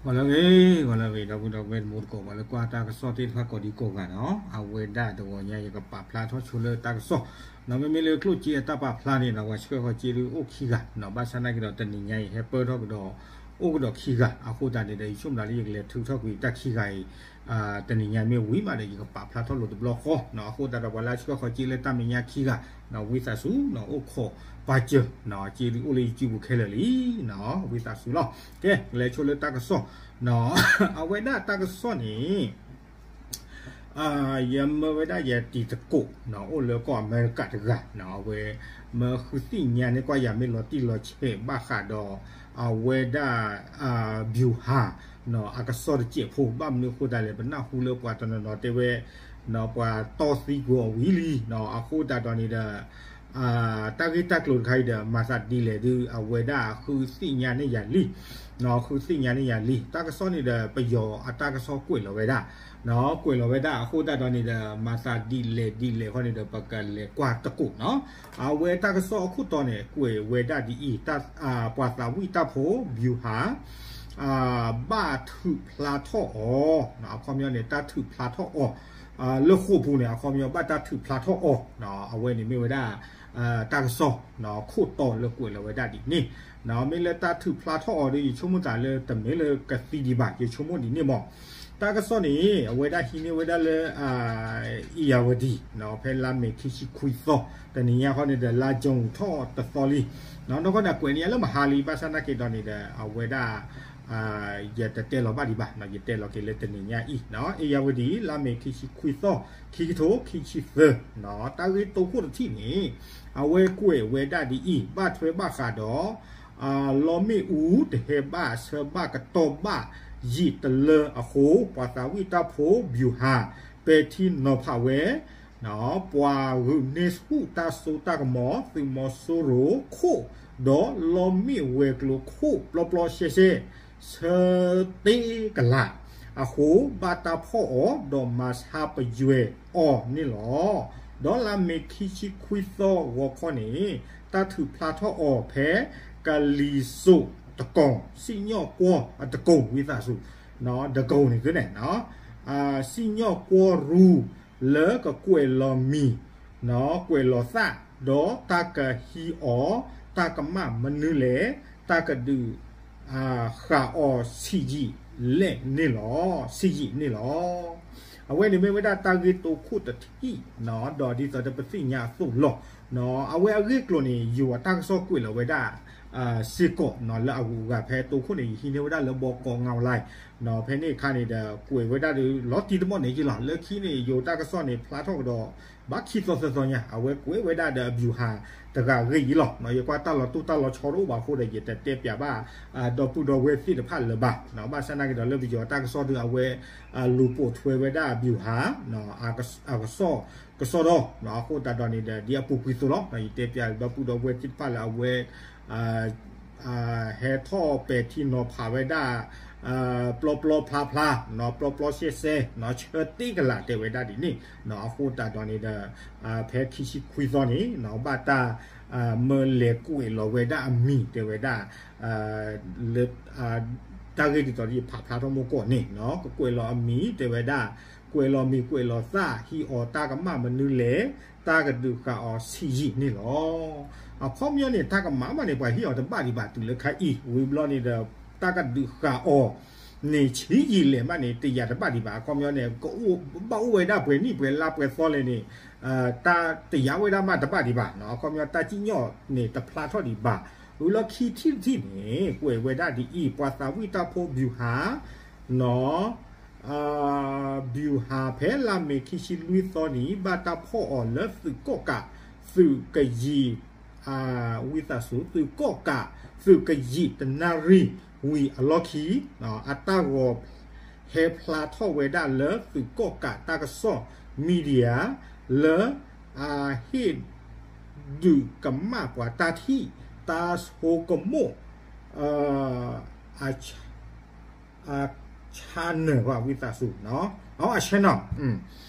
ဂီၤလၢအဂ့ၤ ဂီၤလၢအဂ့ၤ ဒီပုၢ်ဒီဝဲၢ်တံၤသကိး ပှၤလၢကွၢ်တၢ်ကစီၣ်သ့ၣ်တဖၣ်ကိးဒံကိးဂၤနီၤ, အဝဲဒၣ်တဂီၤညါ ယကပာ်ဖျါထီၣ်ဆိလၢတၢ်ကစီၣ်နီၤ, မ့မ့ၢ်လၢကျိၣ်စ့အတၢ်ပာ်ဖျါန့ၣ်ဒီး ပှၤဆှၢဃီၤစ့ဒုးအိၣ်ခံဂၤနီၤ, ဘၣ်ဆၣ်နာ်က့ဒီး တနံၤညါအံၤ ဟဲပၢၢ်ထီၣ်ကဒီး အိၣ်ကဒီးခံဂၤ, အဃိသတးန့ၣ်ဒီး ယဆိကမိၣ်လၢယကလဲၤထုးထီၣ်ကွံာ်တၢ်ခံဂၤအံၤ တနံၤညါမ့ၢ်ဝံၤမးဒီး ယကပာ်ဖျါထီၣ်လိာ်တဘျီဃီနီၤ, အဃိသတးဒီး ပှၤလၢအဆှၢဃီၤစ့လၢတၢ်မဲာ်ညါခံဂၤနီၤ, ဝံသးစူၤနီၤ, အိၣ်ခိးပာ်စၢၤနီၤ, စ့ဒုးအိၣ်လၢယစုပူၤခဲလၢာ်လံနီၤ, ဝံသးစူၤလီၤ. ကဲ ကလဲၤဆိလၢတၢ်ကစီၣ်နီၤ, အဝဲဒၣ်တၢ်ကစီၣ်န့ၣ် ယမၢဝဲဒၣ်ယတံၤသကိးနီၤ, အိၣ်လၢကီၢ်အမဲရကၤတဂၤနီၤ, အဝဲမၢဃုသ့ၣ်ညါန့ၢ်ကွၢ်ယၤမ့ၢ်လီၤတံၢ်လီၤဆဲးဘၣ်ဃးဒီး အဝဲဒၣ် ဗျူဟာ နီၤ, အကစီၣ်တစဲးဖိ, ဘၣ်မနုၤအဃိသတးလဲၣ်, ပနၢ်ဟူလၢပှၤတနီၤနီၤတဲဝဲ နီၤ, ပှၤတီသံကွံာ်အီၤဝံၤလံနီၤ, အဃိသတးဒီးန့ၣ်ဒီး တၢ်ဂ့ၢ်တၢ်ကျိၤတခါအံၤဒီး မၤသးဒ်လဲၣ်ဒုး အဝဲဒၣ်ဃုသ့ၣ်ညါန့ၢ်ယၤလံနီၤ, ဃုသ့ၣ်ညါန့ၢ်ယၤလံ. တၢ်ကစီၣ်န့ၣ်ဒီး ပယီၤအတၢ်ကစီၣ်ကွဲးလီၤဝဲဒၣ်နီၤ, ကွဲးလီၤဝဲဒၣ်အဃိသတးဒီးန့ၣ်ဒီး မၤသးဒ်လဲၣ်ဒ်လဲၣ်ဃီန့ၣ်ဒီး ပကလဲၤကွၢ်သကိးနီၤ. အဝဲတၢ်ကစီၣ်အခိၣ်တီန့ၣ် ကွဲးဝဲဒၣ်ဒ်အံၤ, ပှၤသးဝံၣ်တၢ်ဖိ ဗျူဟာ ဘၣ်ထုးဖျါထီၣ်အီၤ, အခီပညီန့ၣ် တၢ်ထုးဖျါထီၣ်အီၤ လၢဃိာ်ပူၤန့ၣ် အခီပညီဘၣ်တၢ်ထုးဖျါထီၣ်အီၤ, အဝဲန့ၣ်မ့ၢ်ဝဲဒၣ် တၢ်ကစီၣ်ခိၣ်တီလၢကွဲးလီၤဝဲဒၣ်ဒ်န့ၣ်, မ့ၢ်လၢတၢ်ထုးဖျါထီၣ်အီၤဒီး ယဆိကမိၣ်သးလၢတမ့ၢ်လၢကသံဒံးဘၣ်, ယဆိကမိၣ်ဒ်န့ၣ်မး. တၢ်ကစီၣ်န့ၣ် အဝဲဒၣ်ဟံးန့ၢ်ဝဲဒၣ်လၢ အ့ၣ်ယၣ်ဝတံၤ ဖဲလါမ့ၤခံဆံခွံသီ, တနံၤညါဃီန့ၣ်ဒီး လါကၠိထီၣ်တသီလံ, နီၢ်ကီၢ်န့ၣ် ကွဲးန့ၢ်ယၤလၢမဟါလံ, ဘၣ်ဆၣ်နာ်က့ဒီးန့ၣ်ဒီး အဝဲဒၣ် ယတတဲလီၤဘၣ်ဒံးဘၣ်, ယတဲလီၤက့ၤလၢတနံၤညါအံၤ, အ့ၣ်ယၣ်ဝတံၤ လါမ့ၤခံဆံခွံသီ, ခံကထိခံဆံသၢ, တၢ်ဂ့ၢ်တိခိၣ်တထံၣ်န့ၣ် အဝဲကွဲးဝဲဒၣ်ဒ်အံၤ, ဘၣ်ထွဲဘၣ်ဃးဒီး လီမ့ၣ်အူတဟဲဘၣ်ဆၢဘၣ်ကတီၢ်ဘၣ်ယံာ်တလၢအဃိ, ပှၤသးဝံၣ်တၢ်ဖိ ဗျူဟာ ပဲာ်ထံနီၤဖးဝဲ ပှၤဂုာ်န့ၢ်ဆူၣ်တၢ်စိတၢ်ကမီၤ သုးမီၤစိရိၤခိၣ် ဒီးလီမ့ၣ်ဝဲၤကျိၤခိၣ် ပျီပျီရှဲရှဲ ဆၢသ့ကလးအဃိ, ဘၣ်တၢ်ဖီၣ်အီၤ ဒီးမၤဆါပယွဲအီၤန့ၣ်လီၤ. ဒီးလါမ့ၤခံဆံခွံသီဂီၤခီန့ၣ် တၢ်ထုးဖျါထီၣ်အီၤဖဲ ကလံၤစိးတကိး စံၣ်ညီၣ်ကွီၢ်အတကိး ဝံသးစူၤ တကိးန့ၣ်သုန့ၣ် စံၣ်ညီၣ်ကွီၢ်ရူ လၢကကွဲးလီၤမံၤ ကွဲးလီၤသး ဒီးတၢ်ကဟံးအီၤ တၢ်ကမၣ်မနုၤလဲၣ် တၢ်ကဒုးဃာ်အီၤဆံးယံာ်လဲၣ်န့ၣ်လီၤ, ဆံးယံာ်န့ၣ်လီၤ. အဝဲန့ၣ်မ့ၢ်ဝဲဒၣ်တၢ်ဂ့ၢ်တိခိၣ်တထံၣ်, ဒီးဒ်သိးဒီးပသ့ၣ်ညါအသိးလီၤ. အဝဲအဂ့ၢ်အကျိၤန့ၣ် ယိၤအတၢ်ကစီၣ်ကွဲးလီၤဝဲဒၣ် စ့ၢ်ကီး လၢအဂုၤအဂၤဖဲတိခိၣ်န့ၣ် ယဟံးန့ၢ်ဝဲဒၣ်လၢ ဘီကီး ငါဝ်လၢ် ဖဲန့ၣ်အခါန့ၣ်ဒီး ကွဲးဝဲဒၣ်ဒီး လီၤတံၢ်တမီၢ်န့ၣ်ယ့လီၤ. လၢခံန့ၣ် ယိၤတၢ်ကစီၣ်န့ၣ် ဖျါထီၣ်ကဒီး ဘၣ်ခံသီသၢသီညါ အဝဲကွဲးဝဲဒၣ်ဒီး ဗျူဟာ တဂၤအဂ့ၢ်အံၤလီၤ. ယကွၢ်တၢ်လီၤတိၢ်တၢ်လီၤဆီတအိၣ်ဘၣ်အဃိဒီး ယတတဲပၠးဘၣ် ဒီပုၢ်ဒီဝဲၢ်သ့ၣ်တဖၣ်လၢၤဘၣ်. ဘၣ်ဆၣ်နာ်က့ဒီး လၢပယီၤတၢ်ကစီၣ်ဒီး အဝဲ လူၤပိာ်ထွဲဝဲဒၣ် ဗျူဟာ အကစီၣ် ကစီၣ်ဒီး အဃိသတးဒီးန့ၣ်ဒီး ဒ်အပူၤကွံာ်အသိးလီၤ. ယတဲပၠးဒီပုၢ်ဒီဝဲၢ်သ့ၣ်တဖၣ်လၢအဝဲ ဟဲထီၣ်ပဲာ်ထံနီၤဖးဝဲဒၣ် ပျီပျီဖျါဖျါ ပျီပျီရှဲရှဲ ဆၢသ့ကလးတဲဝဲဒၣ်ဒ်န့ၣ် အဃိသတးဒီးန့ၣ်ဒီး ဖဲခံဆံခွံသီန့ၣ် ဘၣ်တၢ်မၢလဲၤကွဲးလီၤဝဲဒၣ်အမံၤတဲဝဲဒၣ် လၢ တၢ်ဂ့ၢ်ဒ်သိးဒီးယဖးဖျါထီၣ်မိၢ်ကီၢ်န့ၣ် ကကွဲးလီၤအမံၤတဲဝဲဒၣ် ကွဲးလီၤမံၤကွဲးလီၤသး ဟံးအီၤတၢ်ကမၣ်မနုၤလဲၣ် တၢ်ကဒုးဃာ်အီၤဆံးယံာ်န့ၣ်လီၤ. အခီပညီန့ၣ် တၢ်ကမၣ်မးန့ၣ် ပှၤဟံးအီၤတဘၣ်ဒံးဘၣ်တုၤလၢခါအံၤ ဝံၤဘျီန့ၣ်ဒီး တၢ်ကဒုးဃာ်အီၤန့ၣ် ဆံးယံာ်လဲၣ်မးန့ၣ် တယာ်တဘၣ်ဒံးဘၣ်. အခီပညီန့ၣ် ကအိၣ်ဘၣ်အိၣ်ဝဲဒၣ်ပှဲၤနံၣ်ပှဲၤလါပှဲၤသီလဲၣ်န့ၣ် တၢ်တယာ်ဝဲဒၣ်မးတဘၣ်ဒံးဘၣ်. အခီပညီတၢ်စံၣ်ညီၣ်န့ၣ်တဖျါထီၣ်ဒံးဘၣ်. ဝံၤလီၢ်ခံထံၣ်တထံၣ်န့ၣ် ကွဲးဝဲဒၣ်ဒ်အံၤ ပှၤသးဝံၣ်တၢ်ဖိ ဗျူဟာ နီၤ ဗျူဟာ ဖဲလါမ့ၤခံဆံလွံၢ်သီနံၤ ဘၣ်တၢ်ဖီၣ်အီၤလၢသုးကီၣ်ကး သုးကယံာ် ဝံသးစူၤ သုးကီၣ်ကး သုးကယံာ်တနၣ်ရံၣ်ဝံၤအလီၢ်ခံ အတၢ်ဂီၤဟဲဖျါထီၣ်ဝဲဒၣ်လၢသုးကီၣ်ကးတၢ်ကစီၣ် media လၢ အဟ့ၣ်ဒုးကမၣ်ပှၤတၢ်ထံၣ် တၢ်ဆိကမိၣ် အ channel ဝံသးစူၤ အ channel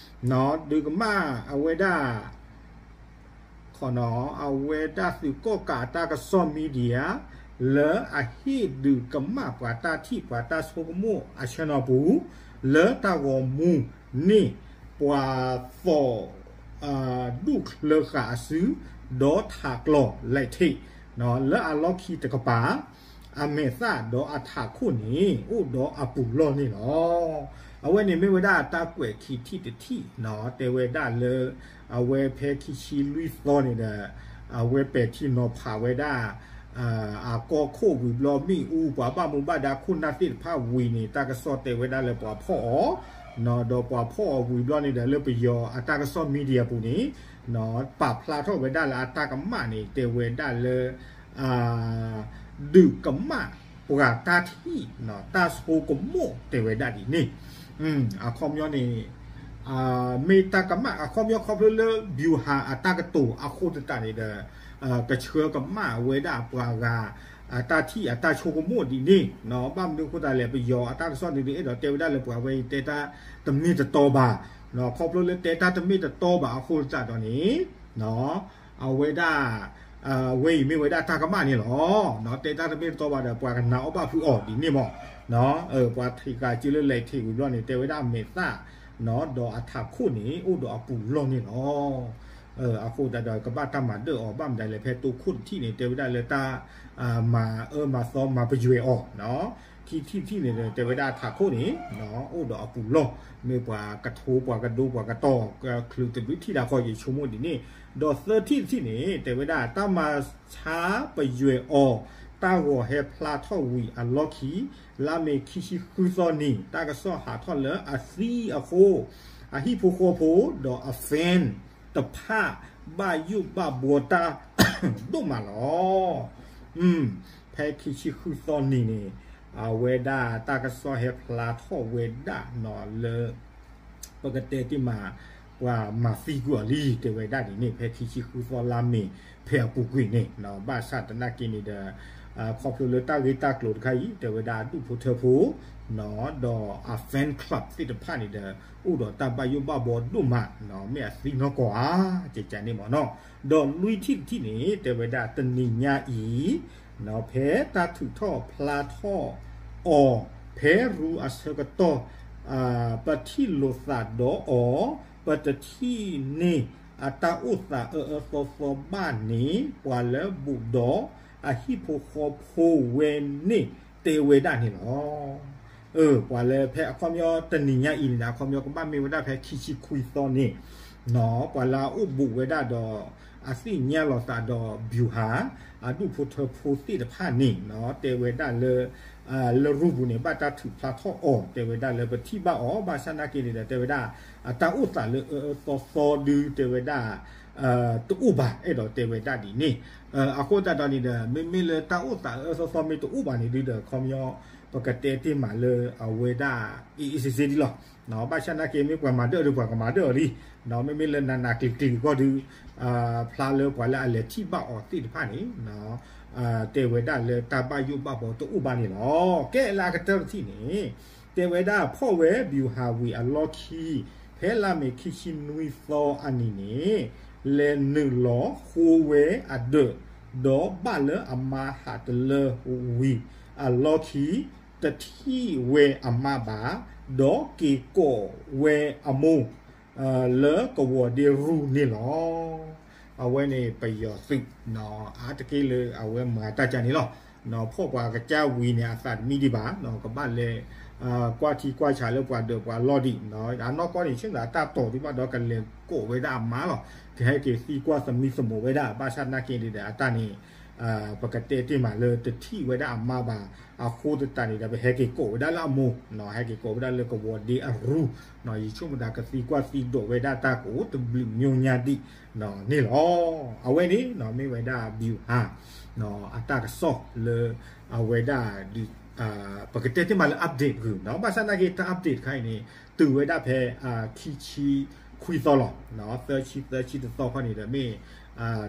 ဒုးကမၣ်အဝဲဒၣ် အဝဲဒၣ်သုးကီၣ်ကးတၢ်ကစီၣ် media လၢအဟ့ၣ်ဒုးကမၣ်ပှၤတၢ်ထံၣ်ပှၤတၢ်ဆိကမိၣ်အဆၢနီၤပူၤ လၢတၢ်ဂီၤမူန့ၣ် ပှၤသီၣ် ဒူၣ်ချၢဃာ်အစု ဒီးထးကျီၤ လံာ်ထံး လၢအလီၢ်ခံတကပၤ အမဲာ်သၣ်ဒီးအထးခိၣ်န့ၣ် အိၣ်ဒီးအပူၤလီၢ်န့ၣ်လီၤ. အဝဲန့ၣ်မ့ၢ်ဝဲဒၣ်တၢ်ကွဲးခံထံၣ်တထံၣ် တဲဝဲဒၣ်လၢ အဝဲဖဲခံဆံလွံၢ်သီန့ၣ်ဒီး အဝဲပဲာ်ထံနီၤဖးဝဲဒၣ် အကီၢ်ခိၣ်ဝံၤဘျီ မ့ၣ်အူ ပှၤဘၣ်မူဘၣ်ဒါခိၣ်နၢ်သ့ၣ်တဖၣ်ဝံၤန့ၣ် တၢ်ကစီၣ်တဲဝဲဒၣ်လၢပှၤဖီၣ်အီၤ ဒီးပှၤဖီၣ်အီၤဝံၤဘျီန့ၣ်ဒီး လၢပယီၤအတၢ်ကစီၣ် media ပူၤန့ၣ် ပာ်ဖျါထီၣ်ဝဲဒၣ်လၢအတၢ်ကမၣ်န့ၣ် တဲဝဲဒၣ်လၢ ဒုးကမၣ်ပှၤတၢ်ထံၣ် တၢ်ဆိကမိၣ်တဲဝဲဒၣ်ဒ်န့ၣ် အခီပညီန့ၣ် မ့ၢ်တၢ်ကမၣ်အခီပညီခီဖျိလၢ ဗျူဟာ အတၢ်ကတိၤအဃိသတးန့ၣ်ဒီး ကဆှၢကမၣ်ဝဲဒၣ်ပှၤဂၤ အတၢ်ထံၣ်အတၢ်ဆိကမိၣ်ဒ်န့ၣ် ဘၣ်မနုၤအဃိသတးလဲၣ် ပယီၤအတၢ်ကစီၣ်န့ၣ်ဒီး အဲၣ်ဒိးတဲဝဲဒၣ်လၢပှၤဝဲအံၤတဲတၢ်တမ့ၢ်တတီဘၣ် ခီဖျိလၢတဲတၢ်တမ့ၢ်တတီဘၣ်အဃိသတးဒီးန့ၣ် အဝဲဒၣ် ဝဲအံၤမ့ၢ်ဝဲဒၣ်တၢ်ကမၣ်န့ၣ်လီၤ. တဲတၢ်တမ့ၢ်တတီဘၣ်ဒီး ပှၤကနာ်အီၣ်ဘၣ်ဖုးအီၤဒ်န့ၣ်မး ပှၤထံးဃာ်စုလၢလံာ်ထံးဝံၤဘျီန့ၣ် တဲဝဲဒၣ်အမဲာ်သၣ် ဒီးအထးခိၣ်န့ၣ် အိၣ်ဒီးအပူၤလီၢ်န့ၣ်လီၤ. အဃိသတးဒီး ကဘၣ်တၢ်မၤဒၢၣ်အီၤ ဘၣ်မနုၤလဲၣ် ဖဲတိခိၣ်တထံၣ်န့ၣ် တဲဝဲဒၣ်လၢတၢ် မၤအၢမၤသီမၤပယွဲအီၤ ခံထံၣ်တထံၣ်န့ၣ် တဲဝဲဒၣ်အထးခိၣ်န့ၣ် အိၣ်ဒီးအပူၤလီၢ် မ့ၢ်ပှၤကထိပှၤကဒိပှၤကတီၢ် ချုးတဘျုးထံၣ်တၢ်ခီယဆိကမိၣ်ဒ်န့ၣ် ဒီးသၢထံၣ်တထံၣ်န့ၣ် တဲဝဲဒၣ်တၢ်မၤဆါပယွဲအီၤ တၢ်ဂီၤဟဲဖျါထီၣ်ဝံၤအလီၢ်ခံ လါမ့ၤခံဆံဃုသီနံၤ တၢ်ကစီၣ်ဟးထီၣ်လၢအသံအဃိ အဟံၣ်ဖိဃီဖိ ဒီးအ fan တဖၣ် ဘၣ်ယိၣ်ဘၣ်ဘှီတၢ်ဒိၣ်မးလီၤ. ဖဲခံဆံဃုသီနံၤန့ၣ် အဝဲဒၣ်တၢ်ကစီၣ်ဟဲဖျါထီၣ်ဝဲဒၣ်နီၤလၢ ပကတဲတ့ၢ်မး ပှၤမၤသံကွံာ်အီၤလံ တဲဝဲဒၣ်ဒ်န့ၣ် ဖဲခံဆံဃုသီလါမ့ၤ ဖဲအပူၤကွံာ်န့ၣ် ဘၣ်ဆၣ်သနာ်က့န့ၣ်ဒီး ခီဖျိလၢတၢ်ဂ့ၢ်တၢ်ကျိၤတခါအံၤ တဲဝဲဒၣ်အဒူၣ်ဖိထၢဖိ ဒီးအ fan club သ့ၣ်တဖၣ်န့ၣ်ဒီး အိၣ်ဒီးတၢ်ဘၣ်ယိၣ်ဘၣ်ဘှီဒိၣ်မး မ့ၢ်အသံနီၢ်ကီၢ်ဧါ ကကန့ၣ်မ့ၢ်နီၤ ဒီးလွံၢ်ထံၣ်တထံၣ်န့ၣ် တဲဝဲဒၣ်တနံၤညါအံၤ ဖဲတၢ်ထုးထီၣ်ဖျါထီၣ်အီၤ ဖဲရူအဆၢကတီၢ် ပထံၣ်လိာ်သးဒီးအီၤ ပတထံၣ်န့ၢ်အတၢ်အိၣ်သးအၢအၢသီသီဘၣ်န့ၣ် ပှၤလၢဘူးဒီးအဟံၣ်ဖိဃီဖိဝဲန့ၣ် တဲဝဲဒၣ်န့ၣ်လီၤ. ပှၤလၢဖဲအခီပညီတနံၤညါအံၤန့ၣ်ဒီး အခီပညီကဘၣ်မ့ၢ်ဝဲဒၣ်ဖဲခံဆံခွံသီန့ၣ် ပှၤလၢအအိၣ်ဘူးဝဲဒၣ်ဒီး အသ့ၣ်ညါလိာ်သးဒီး ဗျူဟာ အဒူၣ်ဖိထၢဖိသ့ၣ်တဖၣ်န့ၣ် တဲဝဲဒၣ်လၢ လၢရူပူၤန့ၣ် ဘၣ်တၢ်ထုးဖျါထီၣ်အီၤ တဲဝဲဒၣ်လၢပထံၣ်ဘၣ်အီၤ ဘၣ်ဆၣ်သနာ်က့န့ၣ်ဒီး တဲဝဲဒၣ် အတၢ်အိၣ်သးလၢအၢအၢသီသီဒု တဲဝဲဒၣ် တအိၣ်ဘၣ် အဲၣ်ဒိးတဲဝဲဒၣ်ဒ်န့ၣ် အဃိသတးဒီးန့ၣ်ဒီး မ့မ့ၢ်လၢတၢ်အိၣ်သးအၢအၢသီသီမ့ၢ်တအိၣ်ဘၣ်န့ၣ်ဒုဒီး အခီပညီ ပကတဲတ့ၢ်မးလၢအဝဲဒၣ် အ့ၣ်အ့ၣ်စ့စ့ဒ်လီၤ. ဘၣ်ဆၣ်သနာ်က့မ့ၢ်ပှၤမၤဒၢၣ်အီၤဒီး ပှၤကမၤဒၢၣ်အီၤလံ. မ့မ့ၢ်လၢနးနးကျံၤကျံၤအဂီၢ်ဒု ဖျါလၢပှၤလၢအလဲၤထံၣ်ဘၣ်အီၤသ့ၣ်တဖၣ်န့ၣ် တဲဝဲဒၣ်လၢတၢ်ဘၣ်ယိၣ်ဘၣ်ဘှီတအိၣ်ဘၣ်န့ၣ်လီၤ. ကဲလၢအကတၢၢ်တထံၣ်န့ၣ် တဲဝဲဒၣ်ဖီၣ်ဝဲ ဗျူဟာ ဝံၤအလီၢ်ခံ ဖဲလါမ့ၤခံဆံနွံသီအနံၤန့ၣ် လဲၤနုာ်လီၤဃိဝဲအဒၢး ဒီးဘၣ်လၢအမါဟးတလၢဝံၤအလီၢ်ခံ တထံၣ်ဝဲအမါဘၣ် ဒီးက့ၤကိးဝဲအမိၢ် လၢကဝီၤဒ့ရူၢ်န့ၣ်လီၤ. အဝဲန့ၣ်ပယီၤသုး အါတက့ၢ်လၢအဝဲမၤတၢ်ကန့ၣ်လီၤ. ဖီၣ်ပှၤကစၢ်ဝံၤန့ၣ် အသးတမံဒံးဘၣ် ကဘၣ်လဲၤ ကွၢ်ထံကွၢ်ဆးလၢပှၤဒၢးပှၤလီၢ်ဒံး အနီၢ်ကီၢ်န့ၣ် ဆ့ၣ်မးတၢ်တီၤဒံးဘၣ်ဒီး ကလဲၤကိးဝဲဒၣ်အမါလီၤ. ကဟဲက့ၤသံကွၢ်သမံသမိးဝဲဒၣ် ဘၣ်ဆၣ်သနာ်က့န့ၣ်ဒီး အတၢ်န့ၣ် ပကတဲတ့ၢ်မးလၢတထံၣ်ဝဲဒၣ်အမါဘၣ် အဃိသတးန့ၣ်ဒီး ပဟဲက့ၤကိးဝဲဒၣ်လၢအမိၢ် ဟဲက့ၤကိးဝဲဒၣ်လၢကဝီၤဒ့အရူၢ် ယဆိကမိၣ်သးကသံကွၢ်သံဒိးဝဲဒၣ်တၢ်ကအိၣ်တဘျုးမံၤညါဒံးန့ၣ်လီၤ. အဝဲန့ၣ် မ့ၢ်ဝဲဒၣ် ဗျူဟာ အတၢ်ကစီၣ်လၢ အဝဲဒၣ် ပကတဲတ့ၢ်မးလၢ update ဂုာ် ဘၣ်ဆၣ်သနာ်က့တၢ် update တခါအံၤန့ၣ် တုၤဝဲဒၣ်ဖဲ ခံဆံခွံသီလီၤ. သၢဆံသၢဆံတသီခီန့ၣ်ဒီး မ့ၢ်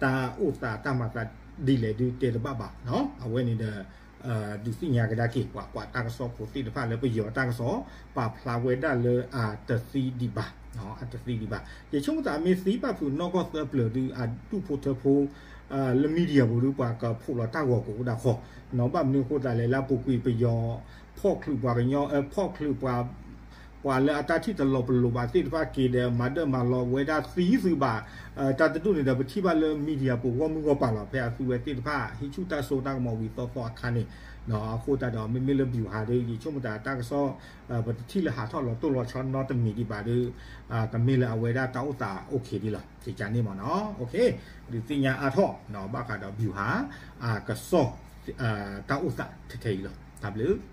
တၢ်အိၣ်သးတၢ်မၤသးဒ်လဲၣ်ဒုးတဲတဘၣ်ဘၣ်. အဝဲန့ၣ်ဒီး ဒုးသ့ၣ်ညါကဒါက့ၤ ပှၤကွၢ်တၢ်ကစီၣ်ဖိသ့ၣ်တဖၣ်လၢပယီၤတၢ်ကစီၣ် ပာ်ဖျါဝဲဒၣ်လၢအတသံဒံးဘၣ်, အတသံဒံးဘၣ်. ယဆိကမိၣ်သးမ့ၢ်သံဘၣ်ဖုးနီၢ်ကီၢ်သၢပျၢၤဒုး အဒူၣ်ဖိထၢဖိ လၢ media ပူၤဒီး ပှၤကဖိးလီၤတၢ်ဂီၤကအိၣ်ဒၣ်ဃီ, ဘၣ်မနုၤအဃိသတးလဲၣ် လၢအပူၤကွံာ်ပယီၤ ဖီၣ်ချုးပှၤကညီ ဖီၣ်ချုး ပှၤလၢအတၢ်ထံၣ်တလီၤပလိာ်ဘၣ်သ့ၣ်တဖၣ်က့ၤဒီး မၤဒၢၣ်မၤလီၤဝဲဒၣ်သံသုးဘၣ်, တၢ်တဒူၣ်န့ၣ်ဒီး ပထံၣ်ဘၣ်လၢ media ပူၤဂီၢ်မုၢ်ဂီၢ်ပၤလီၤ ဖဲအသုဝဲသ့ၣ်တဖၣ် ဟံးဆူၣ်တၢ်စိတၢ်ကမီၤဝံၤသီသီအခါန့ၣ်, အဃိသတးဒီး မ့မ့ၢ်လၢ ဗျူဟာ ဒီး ယဆိကမိၣ်တၢ်ကစီၣ် ပတထံၣ်လၢဟးထီၣ်လီၤတိၢ်လီၤဆီနီတမံၤဒံးဘၣ်ဒီး ကမ့ၢ်လၢအဝဲဒၣ်တၢ်အိၣ်သး okay ဒ်လီၤ သ့ၣ်ညါန့ၣ်မ့ၢ်နီၤ, ဒုးသ့ၣ်ညါအါထီၣ် ဘၣ်ဃးဒီး ဗျူဟာ အကစီၣ် တၢ်အိၣ်သးထဲထဲအံၤလီၤ. တၢ်ဘျုး